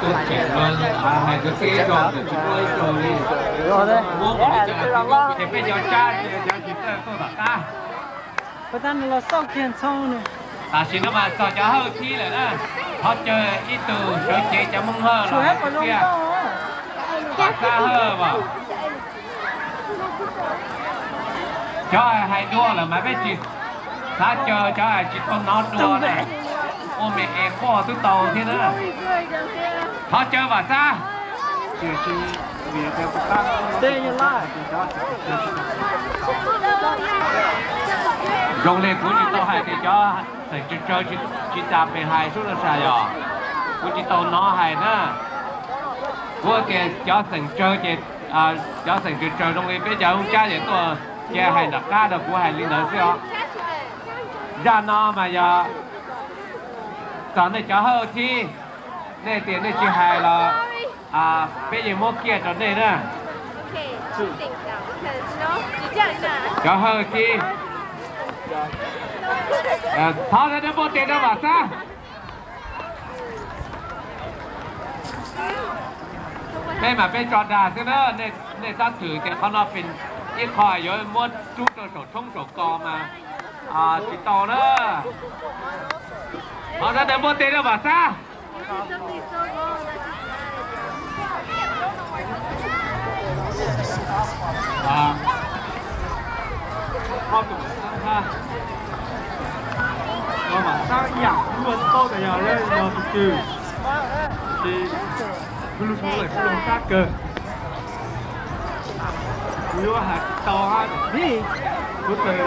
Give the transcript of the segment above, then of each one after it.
Tus tseem hais tus tib rau tus tsis muaj ib rau li. Muab mus li cas los tsis muab ces peb cov tsab ces cov tsis txawj tuaj tom qab. Puas tas nws los xauj kiag ntxhoo nws. Tam sim no mas txog cov hawj thib lawm na. Thov caw ib tug sawv cev cov Hmoob hawj los hais tiag. Vam Xab hawj mas. Cov hais dua lawm mas peb tsis xav caw, cov hais tsis tau hnov dua na. Ua me es quaj twb tau thiab na. Thov caw Vam Xab. Zoo li kuv tsis tau hais tias cov xeem tsawg tsawg tsis tas pes hais sub na sas yog. Kuv tsis tau hnov hais na. Kuv tias cov xeem tsawg ces, cov xeem tsawg tsawg zoo li peb cov Hmoob Tsab ces tuaj cia hais nram qab rau kuv hais li ntawd xwb os. Zaj no mas yog txog nej cov hawj thib, nej tias nej tsis hais los peb yeej muab kiag rau nej na. Cov hawj thib, thov sawv daws npuaj tes rau Vam Xab. Peb mas peb tso dag xwb na, nej txhob xwm tias qhov no pes ib qho yuav muab rub rau saum tshoob saum kos mas tsis tau na. Thov sawv daws npuaj tes rau Vam Xab. Vam Xab ib yam kuv yuav tau tas yog lawv yog tus twg, ces kuv lub suab lawm kuv zoo sab kawg. Kuv yuav hais tsis tau hab, kuv txawm,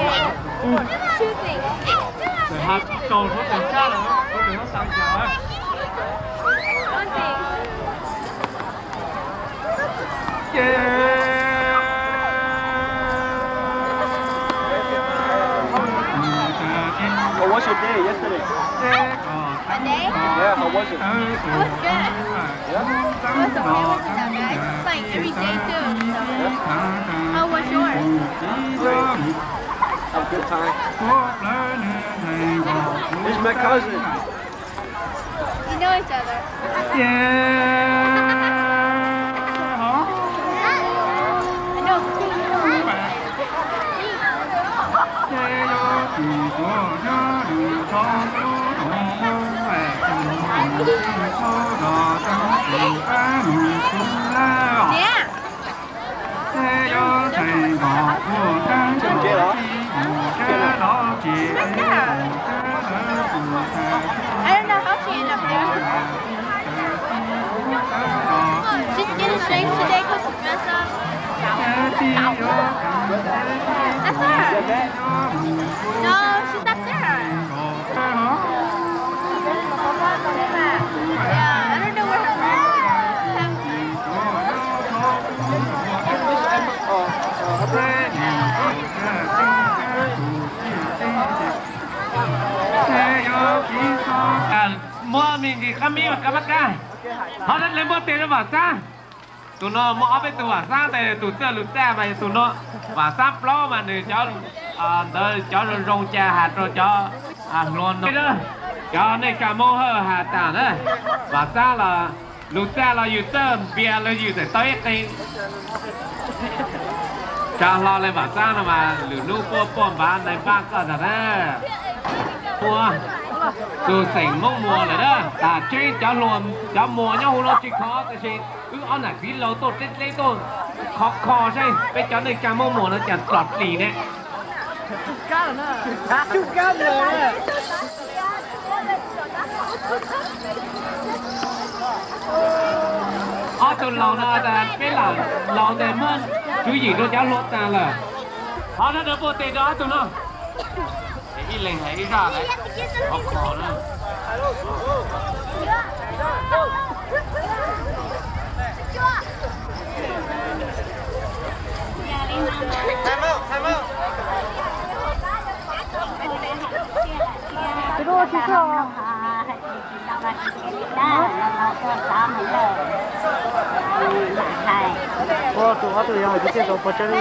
txawm hais tsis tau suav txawm sab lawm kuv txawm yuav xav cas na. Ces How was your day yesterday? Yeah, how was it? It was good. Yeah? It was a really good night. Playing every day too, so. Yeah? How was yours? Great. Have a good time. He's my cousin. We know each other. Yeah. I know. Yeah. I don't know how she ended up there. She's getting changed today 'cause Professor. That's her. No, she's up there. Yeah, I don't know where her friend is. Muab me ntsis qab mib mas kab mab kab. Thov nej npuaj tes rau Vam Xab. Tus no muaj ob peb tug Vam Xab tes, tus txawj lus txaj mas yog tus no. Vam Xab plaub mas nws cov, ntawd cov zoo zoo cas has rau cov hluas no. Cov nej tsa Hmoob Hawj has tas na, Vam Xab los lus txaj los yus txawj npias los yus txawm tau ib qe. Tsa hlo li Vam Xab no mas lwm hnub puaj puaj npav nais npaj koj tag na. Muas, tus xeem Hmoob Muas lawm na, tas tseeb cov hluas cov Muas nyob hauv no tsis khov tab sis wb ob nam txiv laus tuaj dleb dleb tuaj kho kho saib peb cov neej tsa Hmoob Muas no cas plom plis ne. Ob tug laus no tas peb lam laus ntawd muab tswv yim rau cov hluas tas lawm. Thov sawv daws npuaj tes rau ob tug no. Ib leeg hais ib zaj lawm. Ua tus ob tug yog hais tias tej zaum pog tseeb li.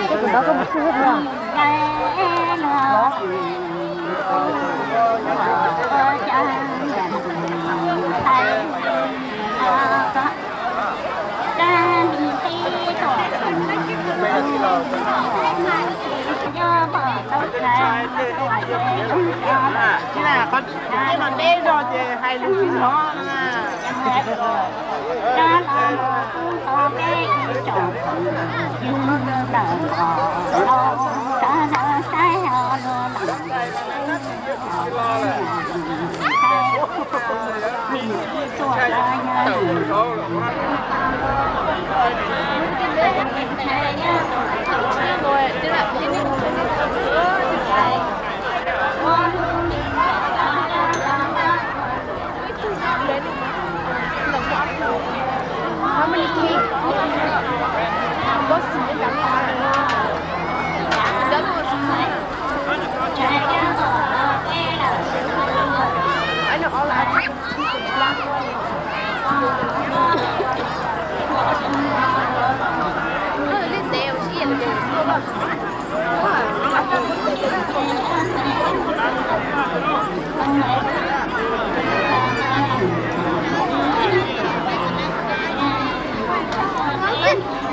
Ces mas peb zog ces hais lus tsis hnov na.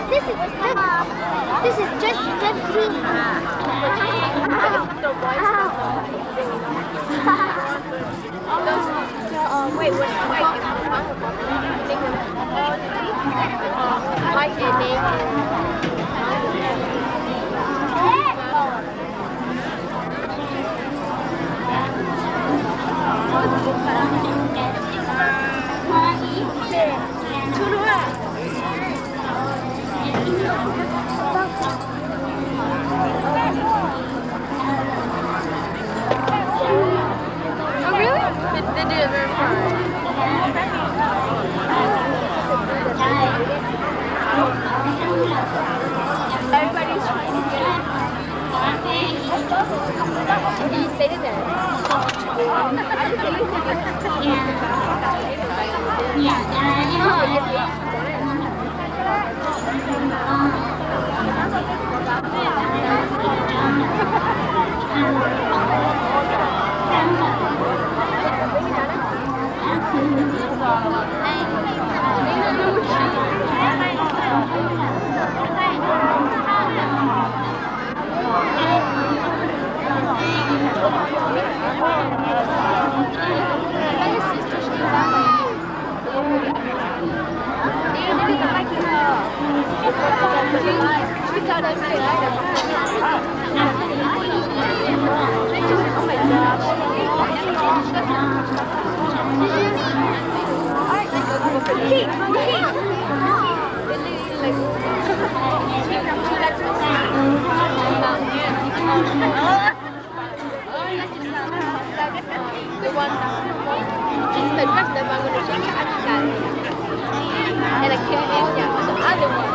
This is just, this is just fifteen. Ow. Wait, wait, wait. Mike and Nathan. Oh, really? They, they do it very far. Everybody's trying to get it. Did you say that? The one, just the rest of them, I'm gonna just add that. And I can't hang out with the other one.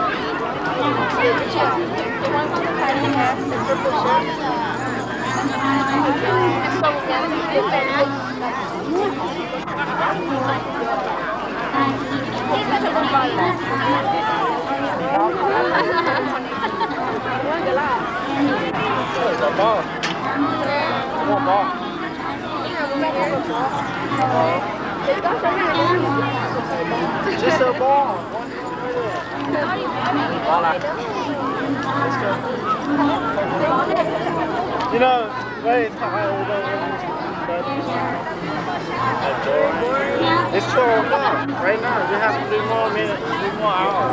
The one on the side has the purple shirt. It's so Just a ball. Voilà. You know, very tired. It's so hot right now. You have three more minutes, three more hours.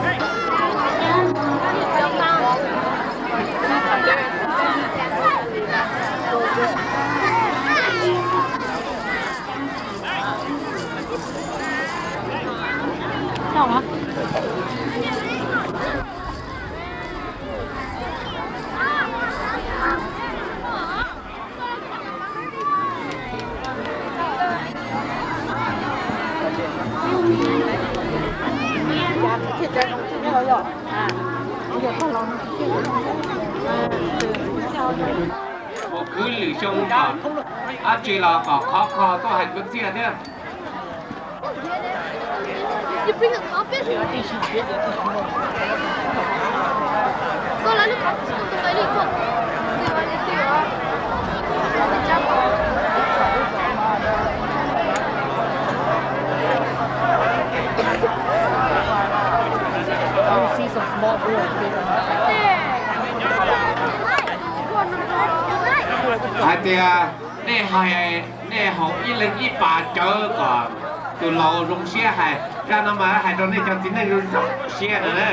Mus khwb lwm xyoo kom dab tsi los kom khov kho tuaj hais kwv txhiaj thiab. Hais tias nej hais Nej haus ib leeg ib pas cawv kom tus laus zoo siab hais. Zaj no mas hais rau nej cov txiv neej zoo zoo siab no na.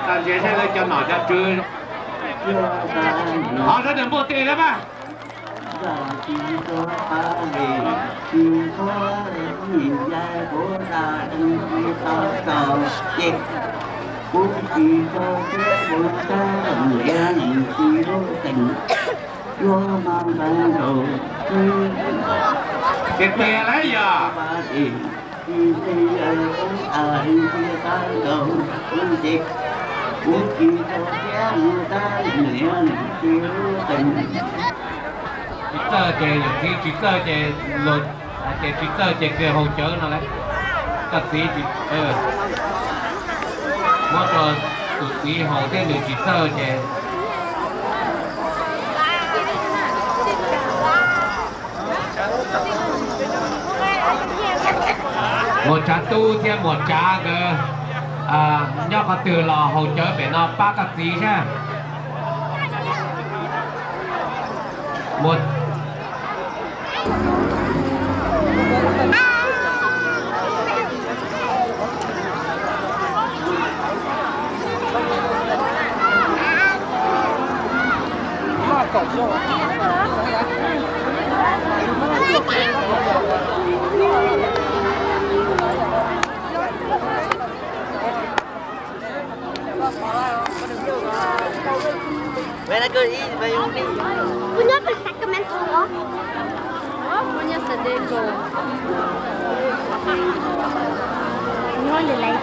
Tau ntsia saib lawv cov nom cov tswv. Ho sawv daws npuaj tes na mas. Tiag tiag lauj yog. Tsis txawj ces yawm txiv, tsis txawj ces luag, ces tsis txawj ces kws haus cawv no lauj. Koj txiv, muab rau tus txiv haus thiab nws tsis txawj ces Muas Tsav Tub thiab Muas Tsav nkawd nyob qhov twg los haus cawv pem no pab koj txiv sab. Puas nyob tus Sacramento los? Puas nyob San Diego? Nyob lwm laiv.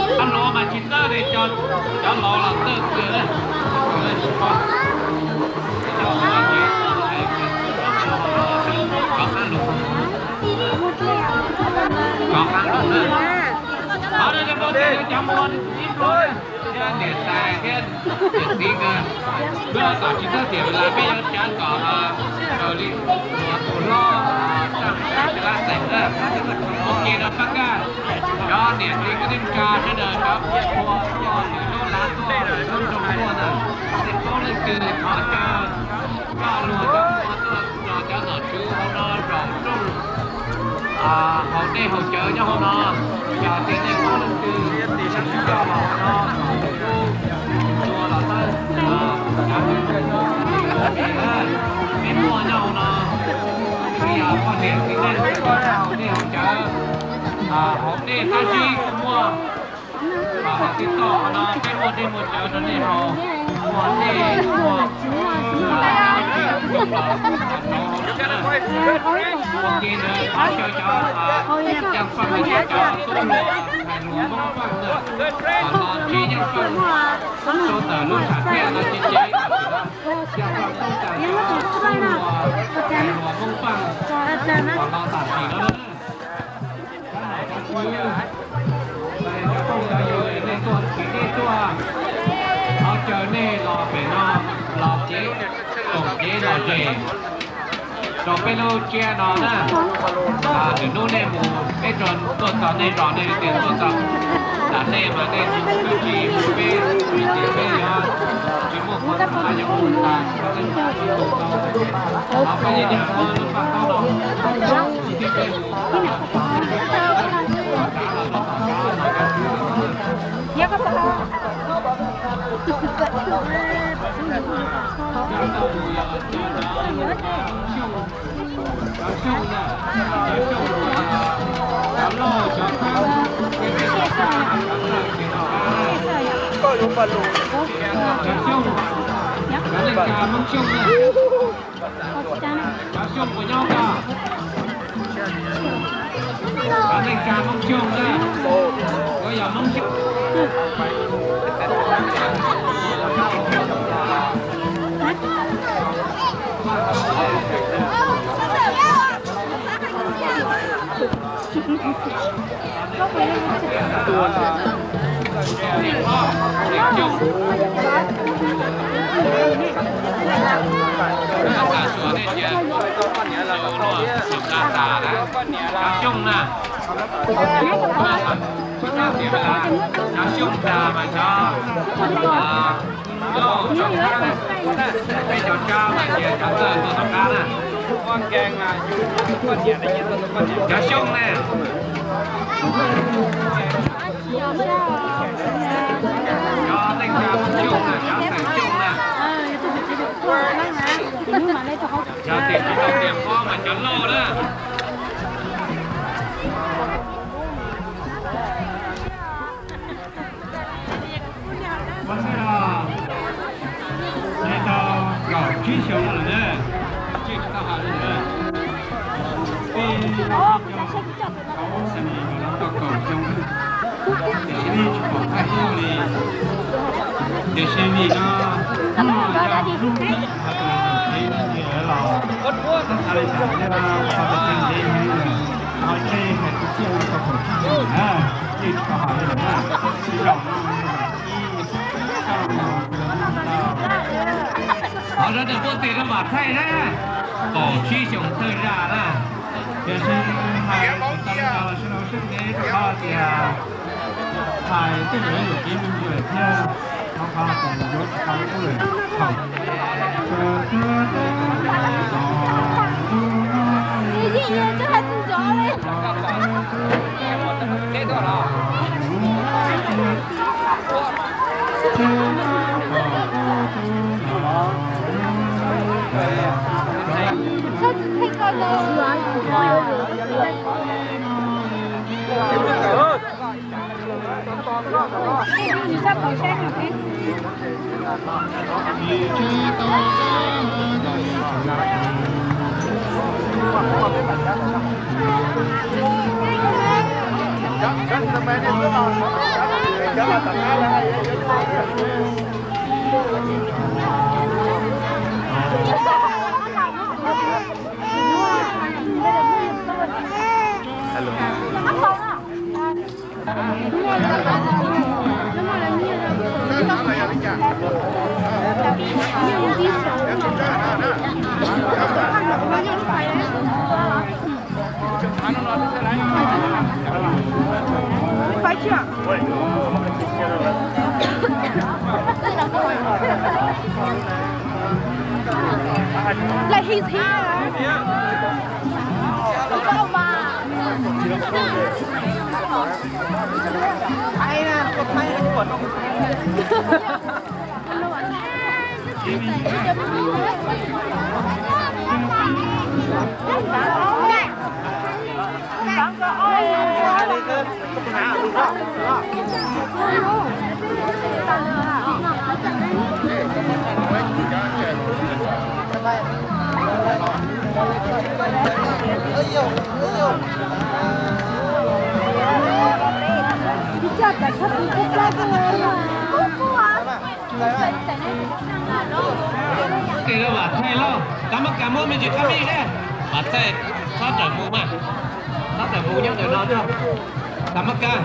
Cov laus mas tsis txawj li, cov laus los txawj kawg na. Cov qab lus, cov qab lus na. Cov muaj ib nplua, thiab niam tais thiab niam txiv nkawd, wb kom tsis txawj tiam las peb yuav tsav kom raws li tus hlob Tsaj Xeem na. Ua ke rau pab kaj, cov niam txiv kwv tij neej tsa sawv daws, cov ua tuaj, lwm lub lav tuaj, lwm lub nroog tuaj na, nej paub leej twg thov caw coj luag coj ua tuaj tso cov nom tswv hauv no zaum rooj haus dej haus cawv nyob hauv no. Yog tias nej paub leej twg coj los hauv no, ua los tau, peb muaj nyob hauv no. Yog poj niam txiv neej haus dej haus cawv, haus dej tab sis kuj muaj, haus tib toj no peb muaj dej muaj cawv rau nej haus, muaj dej muaj Ua ke ntawd thov caw cov Yeej Feej thiab cov tub hluas hais lus Hmoob Feej na, los ntsib Yeej Feej rau ntawm lub sam thiaj no ces ces Yeej Feej tau tas cov tub hluas hais lus Hmoob Feej los los tam sim no na. Cov phooj cov ywg nej tuaj txiv dej tuaj, thov caw nej los pem no, los kev koom kev lom zem rau peb lub tsiab no na. Lwm hnub nej mus peb tuaj txog nej zos nej tias tuaj txog nram nej mas nej twb tsis hu peb, vim tias peb yuav tsis muaj qhov tus qab yuav hu tas rau nej. Los peb yeej nyiam muaj lub paj taub no. Cov Xyooj puas nyob koj? Cov neej tsa Hmoob Xyooj na, puas yog Hmoob Xyooj? Cov Xyooj na, cov Xyooj tas mas cov lauj, cov tsab, peb cov tsab mas ces cov txawj tuaj tom qab na. Cov Xyooj ne, cov neej tsa Hmoob Xyooj na, cov xeem Xyooj na. Cov tim tsis tau tias pob mas cov lauj na. Ua ntej los, ces tau kaum tsib xyoos no lawm na, tsis tau hais li lawm. Tej tau kaum xyoo, tiam sis nej tsis pom thaij ib zaug li. Tiam sis vim no, hnub no yog hnub ib hais tias tus tsev neeg los, txhaj li cas nej los qhov tus tsev neeg, qhov tsev hais tus txiaj no tau kaum tsib xyoos na, nej tsis tau hais li lawm na. Tsis zaum no, ib, tau no, tau. Qhov no ces puag tim rau Vam Txhaij na, kaum tsib xyoos thawj zaj na. Tiam sis hais tsis tau li cas los sawv daws sib ntev rau qhov tias hais tej zaum yuam kev me ntsis lawm thiab, rau qhov tias yuav tsis tau ub lawm thaum. Like he's here. Ces Vam Txhaij lauj, tab mab kas muab me ntsis qab mij seb. Vam Txhaij, txhob rawm mus mas, txhob rawm mus nyob ntawm no na. Tam mab kab.